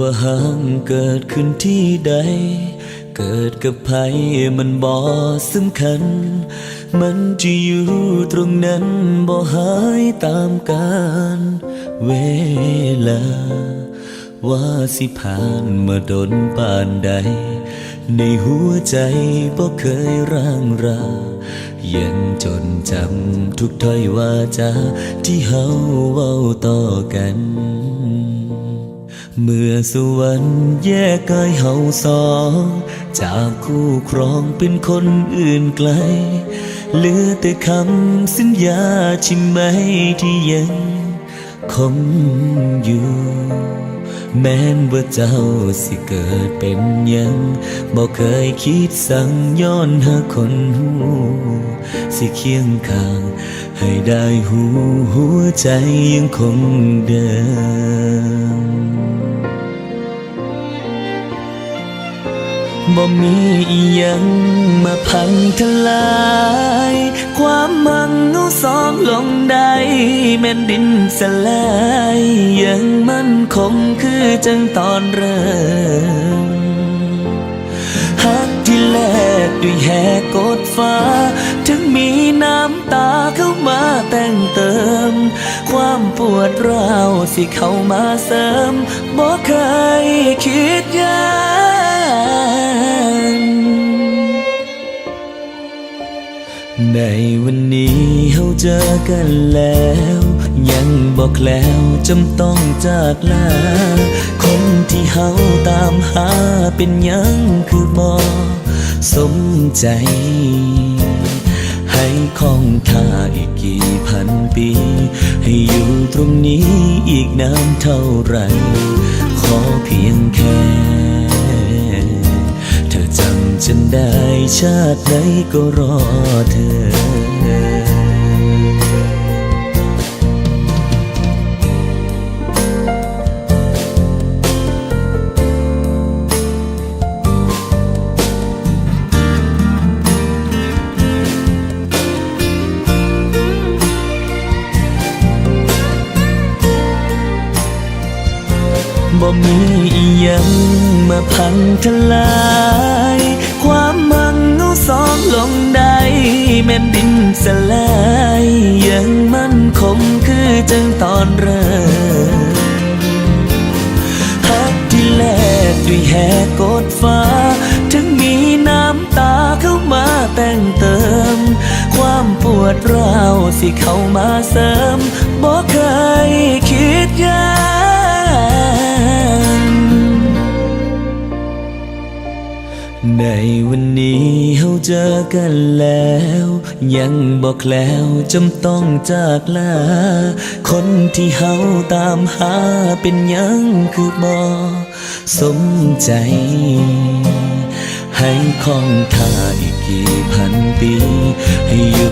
ວ່າຫາກເກີດຂຶ້ນທີ່ໃດ ເກີດກັບໃຜມັນບໍ່ສຳຄັນ ມັນຈະຢູ່ຕຣົງນັ້ນບໍ່ຫາຍຕາມການເວລາ. ວ່າຊິຜ່ານມາດົນປານໃດ ໃນຫົວໃຈບໍ່ເຄີຍຮ້າງລາ ຍັງຈົດຈຳທຸກຖ້ອຍວາຈາທີ່ເຮົາເວົ້າຕໍ່ກັນ. ເມື່ອສະຫວັນແຍກກາຍເຮົາສອງ ຈາກຄູ່ຄຣອງເປັນຄົນອື່ນໄກ ເຫຼືອແຕ່ຄຳສັນຍາທີ່ໃໝທີ່ຍັງ ຄົງຢູ່ ແມ່ນວ່າເຈົ້າຊິເກີດເປັນຫຍັງ ບໍ່ເຄີຍຄິດສັງ ຍ້ອນຫາກຄົນຮູ້ ຊິຄຽງຂ້າງໃຫ້ໄດ້ຮູ້ ຫົວໃຈຍັງຄົງເດີມ. ບໍ່ມີອີ່ຫຍັງມາພັງທະລາຍ ຄວາມຮັກເຮົາສອງລົງໄດ້ ແມ່ນດິນສະລາຍ ຍັງໝັ້ນຄົງຄືຈັ່ງຕອນເລີ່ມ. ຮັກທີ່ແລກດ້ວຍແຮກົດຟ້າ ເຖິງມີນ້ຳຕາເຂົ້າມາແຕ່ງເຕີມ ຄວາມປວດຮ້າວຊິເຂົ້າມາເສີມ ບໍ່ເຄີຍຄິດຢ້ານ. ໃນວັນນີ້ເຮົາເຈີກັນແລ້ວ ຍັງບໍ່ແຄล้ว ຈຳຕ້ອງຈາກລາ ຄົນທີ່ເຮົາຕາມຫາ ເປັນຫຍັງຄືບໍ່ສົມໃຈ ໃຫ້ຄອງຖ້າອີກ ການປີ ໃຫ້ຢູ່ຕຣົງນີ້ອີກນານເທົ່າໃດ ຂໍພຽງແຄ່ເທີຈຳສັນໄດ້ ຊາດໃດກໍລໍເທີ. ບໍ່ມີອີ່ຫຍັງມາພັງທະລາຍ ຄວາມຮັກເຮົາສອງລົງໄດ້ ແມ່ນດິນສະລາຍ ຍັງໝັ້ນຄົງຄືຈັ່ງຕອນເລີ່ມ. ຮັກທີ່ແລກດ້ວຍແຮກົດຟ້າ ເຖິງມີນ້ຳຕາເຂົ້າມາແຕ່ງເຕີມ ຄວາມປວດຮ້າວຊິເຂົ້າມາເສີມ ບໍ່ເຄີຍຄິດຢ້ານ. ໃນວັນນີ້ເຮົາເຈີກັນແລ້ວ ຍັງບໍ່ແຄล้ว ຈຳຕ້ອງຈາກລາ ຄົນທີ່ເຮົາຕາມຫາ ເປັນຫຍັງຄືບໍ່ສົມໃຈ ໃຫ້ຄອງຖ້າອີກກີ່ພັນປີ ໃຫ້ຢູ່